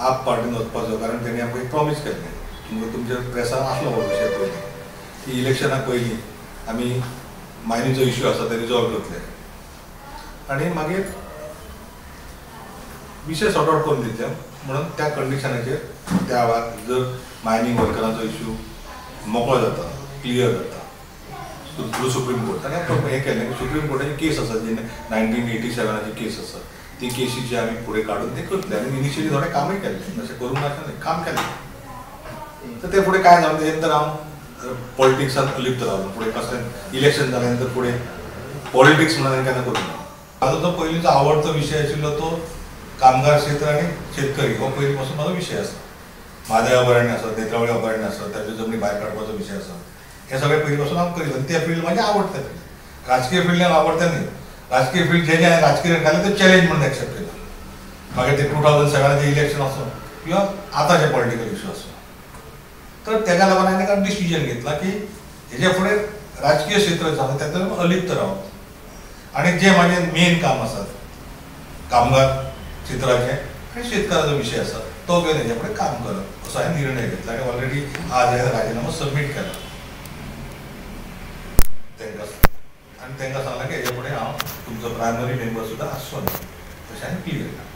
आप पार्टीन वचपाचो, कारण तेणी आमकां एक प्रॉमीस केल्लें, तुमकां तुमच्या प्रेसान आसलो हो विशय पयलीं की इलेक्शनाक पयलीं आमी मायनीचो इश्यू आसा ते रिजॉल्व करतले आनी मागीर विशय सॉर्ट आवट करून दितले म्हणून त्या कंडिशनाचेर त्या वेळार जर मायनींग वर्करांचो इश्यू मोकळो जाता, क्लियर जाता थ्रू सुप्रीम कोर्ट. आनी हें केलें की सुप्रीम कोर्टाची केस आसा, जी 1987 केस आसा, ती केसीची आमी फुडें काडून ते करतले. आनी इनिशियली थोडें कामूय केल्लें, अशें करूंक नाका न्ही, काम केलें. तर तें फुडें कांय जालें तेजे नंतर हांव पॉलिटिक्सान लिप्त रावलो. फुडें कसलें इलेक्शन जालें नंतर फुडें पॉलिटिक्स म्हणून केन्ना करूंक ना. म्हाजो जो पयलींचो आवडतो विशय आशिल्लो तो कामगार क्षेत्र आनी शेतकरी हो पयलीं पासून म्हाजो विशय आसा. म्हादय अभयारण्य आसा, नेत्रावळी अभयारण्य आसा, ताच्यो जमनी भायर काडपाचो विशय आसा, हे सगळें पयलीं पासून हांव करीत आनी तें फिल्ड म्हाजें आवडटा फील्ड. राजकीय फिल्ड हांव आवडटा न्ही, राजकीय फिल्ड जे जे हांवें राजकीय घालें तें चॅलेंज म्हणून एक्सेप्ट केलां. मागीर ते 2007 इलेक्शन आसूं किंवा आतांचे पॉलिटिकल इश्यू आसूं, तर तेका लागून हांवें एका डिसिजन घेतला की हेजे फुडें राजकीय क्षेत्र आसा तातूंत अलिप्त रावप आनी जे म्हाजें मेन काम आसा कामगार क्षेत्राचें आनी शेतकाराचो विशय आसा तो घेवन हेजे फुडें काम करप असो हांवें निर्णय घेतला. आनी ऑलरेडी आज हांवें राजिनामो सबमीट केला तांकां आनी तांकां सांगलां की हेजे फुडें हांव तुमचो प्रायमरी मेंबर सुद्दां आसचो ना, तशें हांवें क्लियर केलां.